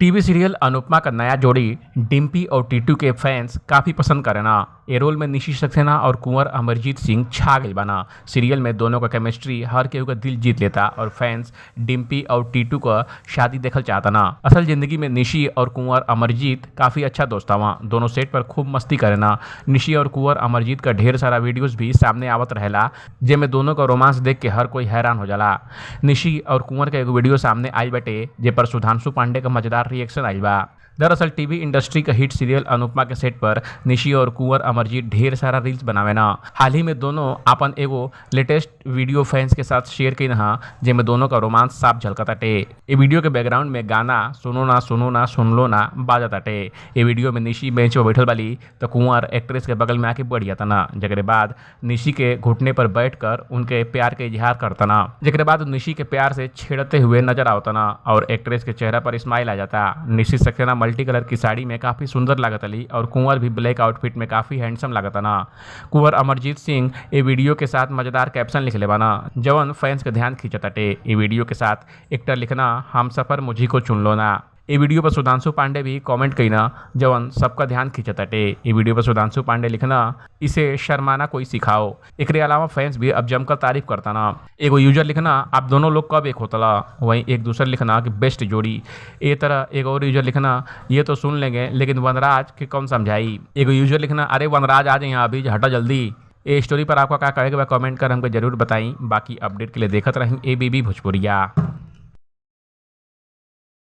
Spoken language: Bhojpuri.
टीवी सीरियल अनुपमा का नया जोड़ी डिम्पी और टीटू के फैंस काफ़ी पसंद करेना। ए रोल में निशी सक्सेना और कुंवर अमरजीत सिंह छा गइल बाना। सीरियल में दोनों का केमिस्ट्री हर केहू का दिल जीत लेता और फैंस डिम्पी और टीटू का शादी देखल चाहता। असल जिंदगी में निशी और कुंवर अमरजीत काफ़ी अच्छा दोस्त हवा। दोनों सेट पर खूब मस्ती करेना। निशी और कुंवर अमरजीत का ढेर सारा वीडियोस भी सामने आवत रहेला, जेमे दोनों का रोमांस देख के हर कोई हैरान हो जाला। निशी और कुंवर का एगो वीडियो सामने आइल बाटे, जे पर सुधांशु पांडे का मजेदार रिएक्शन आइल बा। दरअसल टीवी इंडस्ट्री का हिट सीरियल अनुपमा के सेट पर निशी और कुंवर अमरजीत ढेर सारा रील्स बनावे ना। हाल ही में दोनों अपन एगो लेटेस्ट वीडियो फैंस के साथ शेयर कई हा, जेमे दोनों का रोमांस साफ झलकताटे। ए वीडियो के बैकग्राउंड में गाना सुनो ना सुनो ना सुन लो ना बाजताटे। ए वीडियो में निशी बेंच पर बैठल बाली तो कुंवर एक्ट्रेस के बगल में आके बैठ जाता ना, जकरे बाद निशी के घुटने पर बैठकर उनके प्यार के इजहार करता ना, जकरे बाद निशी के प्यार से छेड़ते हुए नजर आवता ना और एक्ट्रेस के चेहरा पर स्माइल आ जाता। निशी सक्सेना मल्टी कलर की साड़ी में काफ़ी सुंदर लागत अली और कुंवर भी ब्लैक आउटफिट में काफ़ी हैंडसम लागता ना। कुंवर अमरजीत सिंह ए वीडियो के साथ मजेदार कैप्शन लिखले बाना, जवन फैंस के ध्यान खींचताटे। ए वीडियो के साथ एक्टर लिखना, हम सफ़र मुझी को चुन लो ना। ए वीडियो पर सुधांशु पांडे भी कमेंट कईना, जवन सबका ध्यान खींचताटे। ए वीडियो पर सुधांशु पांडे लिखना, इसे शर्माना कोई सिखाओ। एकरे अलावा फैंस भी अब जमकर तारीफ करता ना। एगो यूजर लिखना, आप दोनों लोग कब एक होतला। वहीं एक दूसर लिखना कि बेस्ट जोड़ी। ए तरह एक और यूजर लिखना, ये तो सुन लेंगे लेकिन वनराज के कौन समझाई। एगो यूजर लिखना, अरे वनराज आ जाए यहाँ अभी, हटा जल्दी। ए स्टोरी पर आपका क्या कहे के बा कमेंट कर हमको जरूर बताई। बाकी अपडेट के लिए देखत रही ABB भोजपुरिया।